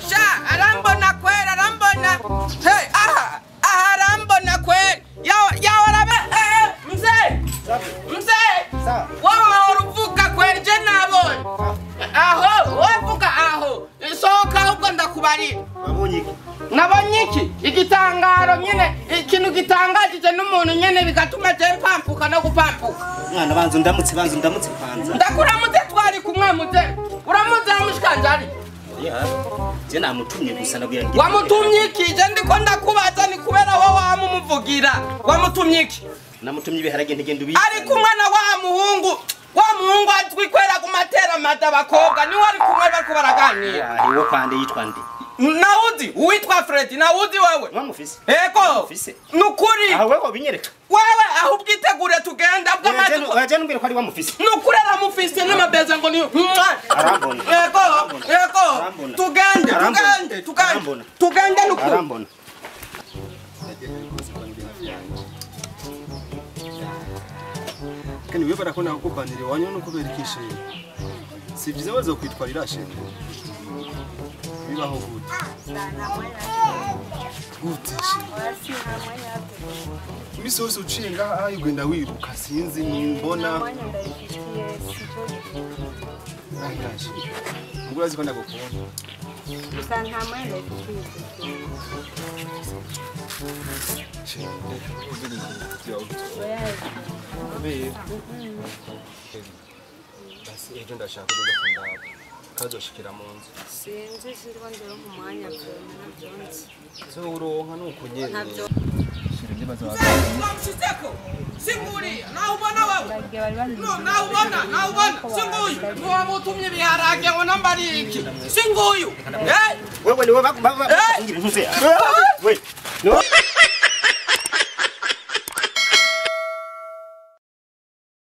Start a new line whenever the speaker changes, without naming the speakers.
Sha, arambona kwera, arambona. Hey, aha, aha arambona kwera. Yawa, yawa rabe, mzee. Mzee.
Sawa.
Wewe uruvuga kwera je nabonye. Aho, wovuga aho. Sohoka ahubwo ndakubarira.
Wabonye iki?
Nabonye iki? Igitangaro nyene, ikintu gitangajije n'umuntu nyene bigatuma je mpampuka no gupampuka.
Mwana banza ndamutse kwanza.
Ndakuramutse twari kumwe muze. Uramutse amushikanje.
Ya, je namutumye gusa nabwira ngi.
Wamutumye iki? Je ndiko ndakubaza ni kubera wowe wamumuvugira. Wamutumye iki?
Namutumye ibiharage ntigenda ubi.
Ari kumwe na wa muhungu. Wa muhungu atwikwera kumatera mata abakobwa niwe ari kumwe bariko baraganira.
Ari wo kwande yitwa nde?
Nauzi uitwa Fred, nauzi wewe.
Wamufise.
Ego. Nukuri.
Ah wewe binyereka.
Wewe aho ubwitegure tugenda bw'amazi.
Waje numbwira ko ari wamufise.
Nukuri aramufise n'amabeza ngo ni.
Arambona.
Ego. Ego. Tugende, tugende, tugende. Tugende nukuri.
Arambona.
Kandi wewe barakona kukubanira wanyu no kuberikishe. Si byiza bazo kwitwarira shenge. Bibaho gute? Gute shenge? Imisi yose uciye ngaha ugenda wiruka sinzi nimbona. Ngo urazi ko ndagukunda.
Gusa nta mwanya ndabifitiye.
Basi ejo ndashaka kuja kundaba. Kazoshikira mu nzu.
Sinzi sinzi ndero mu mwanya navyo.
So uronka nuko nyene.
Navyo.
Wamushizeko. Singuri, na ubona wewe. No, na ubona, na ubona. Singuyu. Wamutumye ibiharage ngo nambari iki. Singuyu. Eh?
Wewe ni wewe bakumbira ntuze. Wewe. No.